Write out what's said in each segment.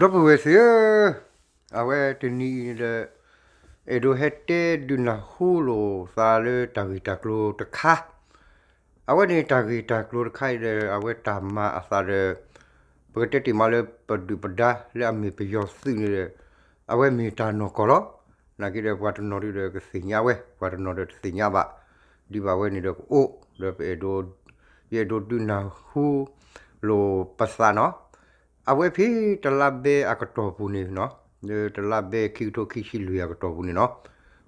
ဒီပုၢ်ဝဲၢ်သ့ၣ်ဧၢ, အဝဲတနံၤအံၤဒီး အဲၣ်ဒိးဟဲတဲဒုးနၢ်ဟူလိာ်သးလၢတၢ်ဂ့ၢ်တၢ်ကျိၤတခါ, အဝဲန့ၣ်တၢ်ဂ့ၢ်တၢ်ကျိၤတခါအံၤဒီး အဝဲတၢ်မၤအသးဒီး ပကတဲတ့ၢ်မးလၢပဒုၣ်ပဒါလၢအမ့ၢ်ပယီၤသုးန့ၣ်ဒီး အဝဲမ့ၢ်တၢ်နီၢ်ကီၢ်လီၤ. နာ်က့ဒီးပှၤတနီၤဒုဒီးကသ့ၣ်ညါဝဲ, ပှၤတနီၤဒီးတသ့ၣ်ညါဘၣ်, ဒ်ဘၣ်ဝဲန့ၣ်ဒီးကအိၣ်ဒီးပအဲၣ်ဒိး ယအဲၣ်ဒိးဒုးနၢ်ဟူလိာ်ပသးနီၤ, အဝဲဖဲတလါဘဲအကတီၢ်ပူၤန့ၣ်နီၤ, လၢတလါဘဲခံကထိခံဆံလွံၢ်အကတီၢ်ပူၤန့ၣ်နီၤ,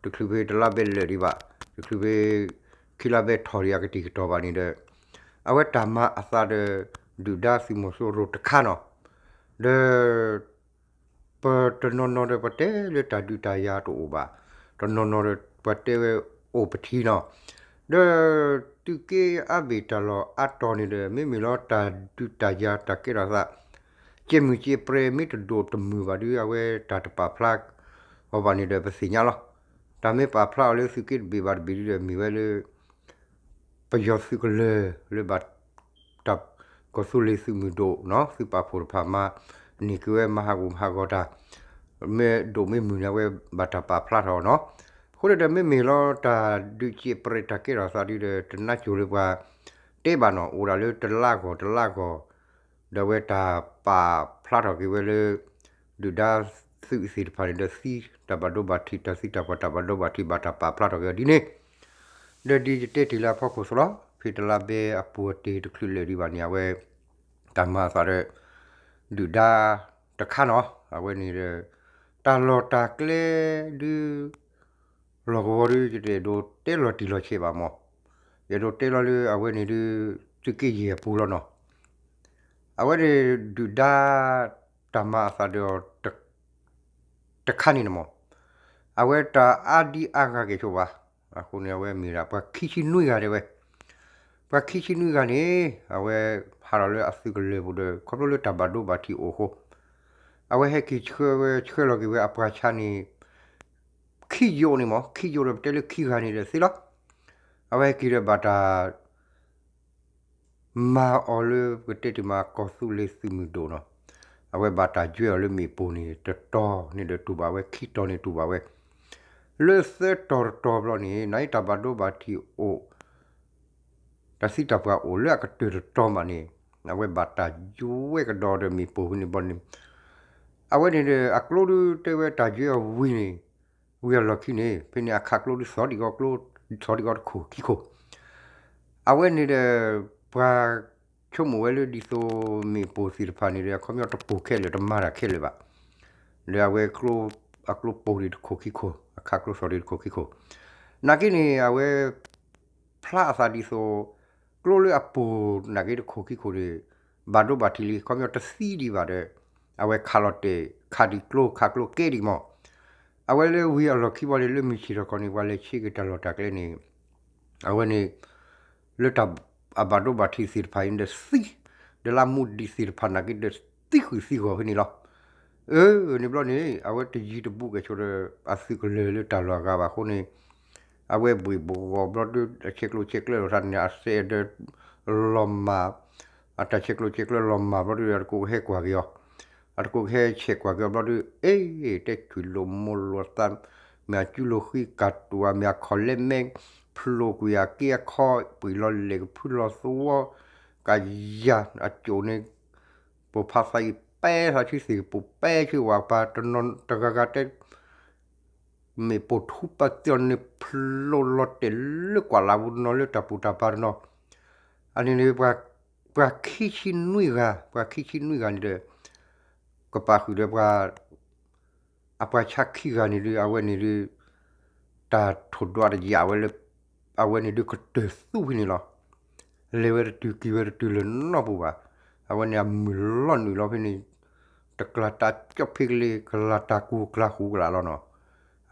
တချုးဖဲတလါဘဲလၢာ်ဒံးဘၣ်, တချုးဖဲခံလါဘဲထီၣ်ဒံးအကတံၢ်ကတီၢ်ဘၣ်န့ၣ်ဒီး အဝဲတၢ်မၤအသးဒီး ဒုၣ်ဒါသုးမီၤစိရိၤတခါနီၤ, ဒီး ပတနီၤနီၤဒီးပတဲလၢတၢ်ဒုးတၢ်ယၤတအိၣ်ဘၣ်, တနီၤနီၤဒီးပတဲဝဲအိၣ်ပထံနီၤ, ဒီးသုးက့အါဘ့ၣ်တၢ်လီၢ်အါတီၤန့ၣ်ဒီး မ့မ့ၢ်လီၤတၢ်ဒုးတၢ်ယၤတၢ်ကဲထီၣ်သး ကဲမုၢ်ကဲပြဲၤမ့ၢ်တဒိၣ်တမုၢ်ဘၣ်ဒီး အဝဲတၢ်တပာ်ဖျါအီၤဘၣ်န့ၣ်ဒီးပသ့ၣ်ညါလီၤ. တၢ်မ့ၢ်ပာ်ဖျါအီၤလၢသုးက့တဘ့ၣ်ဘၣ်တဘ့ၣ်ဒီးမ့ၢ်ဝဲလၢ ပယီၤသုးကလၢၤလၢဘၣ်တၢ် ကီၢ်သူလ့ၤသုးမုၢ်ဒိၣ်နီၤ သုးပာ်ဖှိၣ်တဖၣ်မၤန့ၢ်က့ၤဝဲမၤဟးဂူာ်မၤဟးဂီၤတၢ် မ့ၢ်ဒိၣ်မ့ၢ်မုၢ်န့ၣ် အဝဲဘၣ်တၢ်ပာ်ဖျါထီၣ်နီၤ. အဃိန့ၣ်ဒီးမ့မ့ၢ်လီၤတၢ်ဒုးကဲပြဲၤတၢ်ကဲထီၣ်သးဒ်ဒီး တနါစိၤလၢပှၤတဲဘၣ်နီၤ အိၣ်ဒၣ်လၢတလါဂီၢ်တလါဂီၢ် ဒီးအဝဲတၢ်ပာ်ဖျါထီၣ်က့ၤဝဲလၢ ဒုၣ်ဒါသုးသ့ၣ်တဖၣ်န့ၣ်ဒီးသံတၢ်ဘၣ်ဒိဘၣ်ထံး တၢ်သံတၢ်ပှၢ်တၢ်ဘၣ်ဒိဘၣ်ထံး ဘၣ်တၢ်ပာ်ဖျါထီၣ်က့ၤအီၤဒ်န့ၣ် ဒီးဒ်ယတဲတ့ၢ်လၢအဖီခိၣ်သိးလီၤ. ဖဲတလါဘဲအပူၤအတ့ၢ်တချုးလၢာ်ဒံးဘၣ်န့ၣ် အဝဲ တၢ်မၤအသးဒီး ဒုၣ်ဒါတခါနီၤ အဝဲန့ၣ်ဒီး တၢ်လီၢ်တၢ်ကျဲဒုး လီၢ်ကဝီၤဒုး ယတအဲၣ်ဒိးတဲလီၤတံၢ်လီၤဆဲးဘၣ်မး, ယအဲၣ်ဒိးတဲလီၤလၢအဝဲန့ၣ်ဒုး သုးက့ယဲၢ်အပူၤလီၤနီၤ. အဝဲန့ၣ်ဒုၣ်ဒါ တၢ်မၤအသးဒီး တခါန့ၣ်န့ၣ်မး အဝဲတၢ်အါဒံအါဂၤကဲၣ်ဆိးဘၣ်. အဃိန့ၣ် အဝဲမ့ၢ်ဒၣ်ပှၤခံဆံနွံဂၤဒဲးဝဲ, ပှၤခံဆံနွံဂၤန့ၣ် အဝဲဟးထီၣ်လၢအသုးကလၢၤပူၤဒီး ခီဖျိလၢတၢ်ဘၣ်ဒိဘၣ်ထံးအိၣ်အဃိ အဝဲဟဲက့ၤဆှၢဝဲဆှၢလီၤက့ၤဝဲအပှၤဆါန့ၣ် ခံယိးန့ၣ်မး ခံယိးဒီးပတဲလၢခံဂၤန့ၣ်ဒီးသ့လီၤ. အဝဲဟဲက့ၤဒီးဘၣ်တၢ် မၤအီၤလၢပကတဲတ့ၢ်မးကီၢ်သူလ့ၤသုးမုၢ်ဒိၣ်နီၤ, အဝဲဘၣ်တၢ်ယွဲအီၤလၢမ့ၣ်ပိၢ်န့ၣ် တတီၤန့ၣ်ဒီးတူၢ်ဘၣ်ဝဲ ခံတီၤန့ၣ်တူၢ်ဘၣ်ဝဲ, လၢသၢတီၤတတီၤဘျီန့ၣ် နအံၤတၢ်ဘၣ်ဒိဘၣ်ထံးအိၣ် တၢ်သံတၢ်ပှၢ်အိၣ်လၢအကတၢၢ်တတီၤမးန့ၣ် အဝဲဘၣ်တၢ်ယွဲကဒီးဒီးမ့ၣ်ပိၢ်ဖဲန့ၣ်ဘျီန့ၣ် အဝဲန့ၣ်ဒီးအကျိဒုးတဲဝဲတၢ်ယွဲအီၤဝံၤန့ၣ် ဝံၤအလီၢ်ခံန့ၣ် ဖဲန့ၣ်အခးကျိဒုးသီၣ်ဒံးကီးကျိ သီၣ်ဒံးကီးတခိၣ်ခံခိၣ်, အဝဲန့ၣ်ဒီး ပှၤဆိကမိၣ်ဝဲလၢဒ်သိးမ့ၣ်ပိၢ်သ့ၣ်တဖၣ်န့ၣ်ဒီး အခီပညီတပိၢ်ခဲလၢာ် တမၤတၢ်ခဲလၢာ်ဘၣ်, ဒီးအဝဲကျိ အကျိပိၢ်ဒံးတခိၣ်ခံခိၣ် အခးကျိသီၣ်ဒံးတခိၣ်ခံခိၣ်, နာ်က့န့ၣ် အဝဲ ဖျါအသးဒ်သိး ကျိလၢအပိၢ်နာ်က့တခိၣ်ခံခိၣ်န့ၣ် ဘၣ်ဒိဘၣ်ထံးလံ ခီပညီတသံဒံးဘၣ်ဒီး အဝဲခးလီၤတဲာ် ခးဒံးကျိ ခးကျိကဲဒံးမး, အဝဲလၢဝံၤအလီၢ်ခံဘျီန့ၣ် လၢမုၢ်ဆ့ၣ်ထီၣ်ခီန့ၣ် ပှၤလဲၤဆ့က့ၤတၢ်လီၢ်တၢ်ကျဲန့ၣ် အဝဲန့ၣ် လၢတၢ်အဘၣ်ဒိဘၣ်ထံးသ့ၣ်တဖၣ်အံၤဒီးသံ, ဒီးလၢမူဒံးသ့ၣ်တဖၣ်နာ်က့ဒီးသံဃုာ်သံဂီၤဖဲန့ၣ်လီၤ. အၢ န့ၣ်ဘျီန့ၣ် အဝဲတယံၤတဘူးကဲၣ်ဆိးဒီး အသုးကလၢၤလၢတၢ်လီၢ်အဂၤဘၣ်အဃိန့ၣ် အဝဲဘှ့ၣ်ဘှီၣ်ဘျီဒုး အဆဲးကျိးဆဲးကျၢလိာ်သးန့ၣ် အစဲးဒီးလီၤမၢ်, အတၢ်ဆဲးကျိးဆဲးကျၢလီၤမၢ်ဘျီဒုး အတကိးကဟဲကွၢ်က့ၤအီၤ, အတကိးကဟဲဆဲးကွၢ်က့ၤအီၤဘျီဒုး အ့ တဲဆူၣ်လိာ်မိၢ်လိာ်သး, မ့ၢ်အကုလိာ်ဃံကၢ်တူာ် မ့ၢ်အခီၣ်လဲမဲ ဖျိကွံာ်အက့အခီ ပှံာ်လီၤလဲၢ်ကဖုလီၤသဝီ ကယၤအကိာ်န့ၣ် ပိာ်ဖးသးအံၤပဲထီၣ်ဆူသ့ၣ်ကပူၤ ပဲဆူဝဲပှၤတနီၤတဂၤဂၤတဲ မ့ၣ်ပိၢ်ထူပာ်သ့အီၤန့ၣ် ဖျိလီၤတဲာ်လၢကွၢ်လၢ်ပူၤတနီၤ လၢတၢ်ပူၤတၢ်ပၤတနီၤ, အန့ၣ်န့ၣ် ပှၤခံဆံနွံဂၤ ပှၤခံဆံနွံဂၤန့ၣ်ဒီး ကပာ်ဃုာ်ဒီးပှၤ အပှၤဆါခံဂၤန့ၣ်ဒုး အဝဲန့ၣ်ဒုး တၢ်ထိၣ်ဒွးတယာ်ဝဲလၢ အဝဲန့ၣ်ဒုးကတၢၢ်သူဖဲန့ၣ်လီၤ. လဲၤဝဲတတုၤက့ၤဝဲတတုၤလၢၤနီတပူၤဘၣ်. အဝဲန့ၣ်အမုၢ်လီၤနုာ်လီၤဖဲန့ၣ် တကျါတၢ်ကၠီၣ်ဖ့ကလ့ ကလါတၢ်ကူကလါဃူကလါလီၤနီၤ.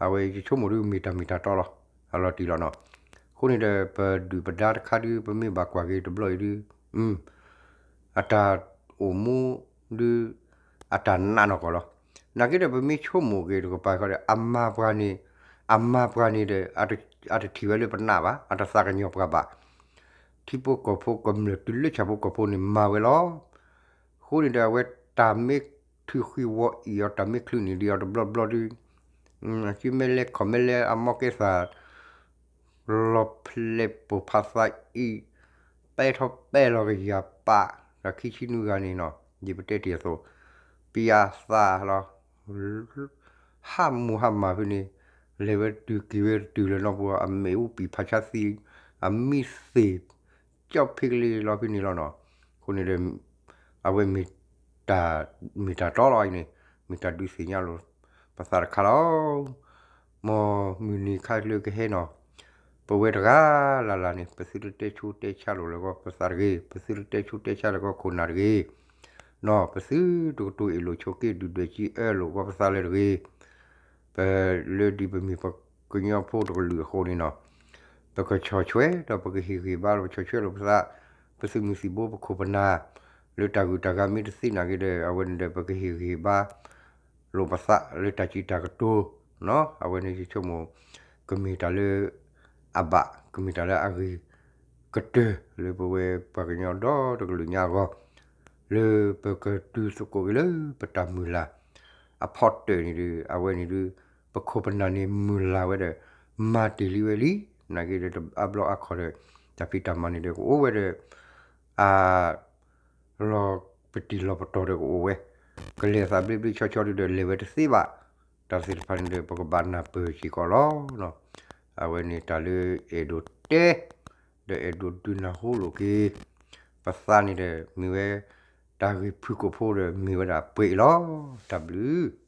အဝဲယဆိကမိၣ်ဒုးမ့ၢ်တၢ်မ့ၢ်တၢ်တီလီၤ. အလီၤတံၢ်လီၤနီၤ. အဃိန့ၣ်ဒီး ပဒုၣ်ပဒါတခါဒုး ပမ့ၢ်ဘၣ်ကွၢ်က့ၤတဘျီအံၤဒုး အတၢ်အိၣ်မူဒုး အတၢ်နာ်နီၢ်ကီၢ်လီၤ. နာ်က့ဒီးပမ့ၢ်ဆိကမိၣ်က့ၤတကပၤဃီဒီး အမၤပှၤန့ၣ် အမၤပှၤန့ၣ်ဒီး အတထံၣ်ဝဲလၢပနးဘၣ် အတသးကညီၤပှၤဘၣ်. ထံဖိကီၢ်ဖိကမျၢၢ်တုၤလၢဆၣ်ဖိကီၢ်ဖိန့ၣ်မၤဝဲလီၤ. အဃိန့ၣ်ဒီးအဝဲတၢ်မ့ၢ် ထုးဃံဝီအံၤအီၤ တၢ်မ့ၢ်ချုးန့ၢ်ဒံးအီၤတဘျီဘျီဒုး, စုမဲာ်လဲၤခီၣ်မဲာ်လဲၤအမီၢ်ကဲသး လီၤဖျဲးပိာ်ဖးသးအံၤ, ပဲထီၣ်ပဲလီၤကယၤပာ်, ဒီးခံဆံနွံဂၤန့ၣ်နီၤ ဒ်ပတဲတ့ၢ်အသိး, ပယၤသးလီၤ, ဟးမူဟးမၢ်ဖဲန့ၣ်, လဲၤဝဲတတုၤက့ၤဝဲတတုၤလၢနီၢ်ပူၤ အမ့ၣ်အူပံာ်ဖးဆါသံ, အမံသ့ၣ် ကၠီၣ်ဖ့ကလံလီၤဖဲန့ၣ်လီၤနီၤ. အဃိန့ၣ်ဒီး အဝဲမ့ၢ်တၢ် မ့ၢ်တၢ်တီလီၤအံၤန့ၣ် မ့ၢ်တၢ်ဒုးသ့ၣ်ညါလိာ်ပသးတခါလီၤ. မ်မုၢ်နံၤခါလၢကဟဲနီၤ ပဝဲတဂၤလၢ်လၢ်န့ၣ် ပသုတတဲဆူးတဲဆါလိာ်လၢကီၢ်ပသးတဂ့ၤ, ပသုတတဲဆူးတဲဆါလၢကီၢ်ခိၣ်နၢ်တဂ့ၤ, နီၤ ပသုတကတိၤအ့ၣ်လိာ်ဆိးက့ဒုၣ်ဒွဲၣ်ကံအၢလိာ်ကီၢ်ပသးလၢတဂ့ၤ. ပလၢဒ်ပမ့ၢ်ပှၤကညီဖိတကလုာ်အဃိန့ၣ်နီၤ ပကဆီၣ်ထွဲဒီးပကဟ့ၣ်ဂံၢ်ဘါလိာ် ပဆီၣ်ထွဲလိာ်ပသး, ပသုးမုၢ်သံၣ်ဘိ ပခိၣ်ပနၢ် လၢတၢ်ဂုၤတၢ်ဂၤမ့ၢ်တသ့နာ်က့ဒီး အဝဲန့ၣ်ဒီး ပကဟ့ၣ်ဂံၢ်ဟ့ၣ်ဘါ လိာ်ပသးလၢတၢ်စံးတၢ်ကတိၤ, အဝဲန့ၣ်ယဆိကမိၣ် ကမ့ၢ်တၢ်လၢအဘၣ် ကမ့ၢ်တၢ်လၢအဂ့ၤကတၢၢ် လၢပဝဲပှၤကညီဒီတကလုာ်ညါအဂီၢ်, လၢပကတုၤသကိးက့ၤလၢပတၢ်မုၢ်လၢ် အဖီတၢၣ်န့ၣ်ဒီး အဝဲန့ၣ်ဒီး ပခိၣ်ပနၢ်န့ၣ် မုၢ်လၢ်ဝဲဒီး မၤတ့ၢ်လံဝဲလံ, နာ်က့ဒီး တအါဘျီအါခီဒီး တၢ်ဖံးတၢ်မၤန့ၣ်ဒီး ကအိၣ်ဝဲဒီး အ လီၤပတံၢ်လီၤပတီၢ်ဒီးကအိၣ်ဝဲ, ကလဲၤသးဘျ့ဘျ့ဆှီဆှီဒီး လဲၤဝဲတသ့ဘၣ်. တၢ်သ့ၣ်တဖၣ်န့ၣ်ဒီး ပကဘၣ်နၢ်ပၢၢ်စ့ၢ်ကီးလီၤ. အဝဲန့ၣ်တၢ်လၢအဲၣ်ဒိးတဲ ဒီးအဲၣ်ဒိးဒုးနၢ်ဟူလိာ်က့ၤ ပသးန့ၣ်ဒီး မ့ၢ်ဝဲတၢ်ဂ့ၢ်ဖုၣ်ကိာ်ဖိဒီး မ့ၢ်ဝဲဒၣ်ပှဲၤအံၤလီၤ. တၢ်ဘျုး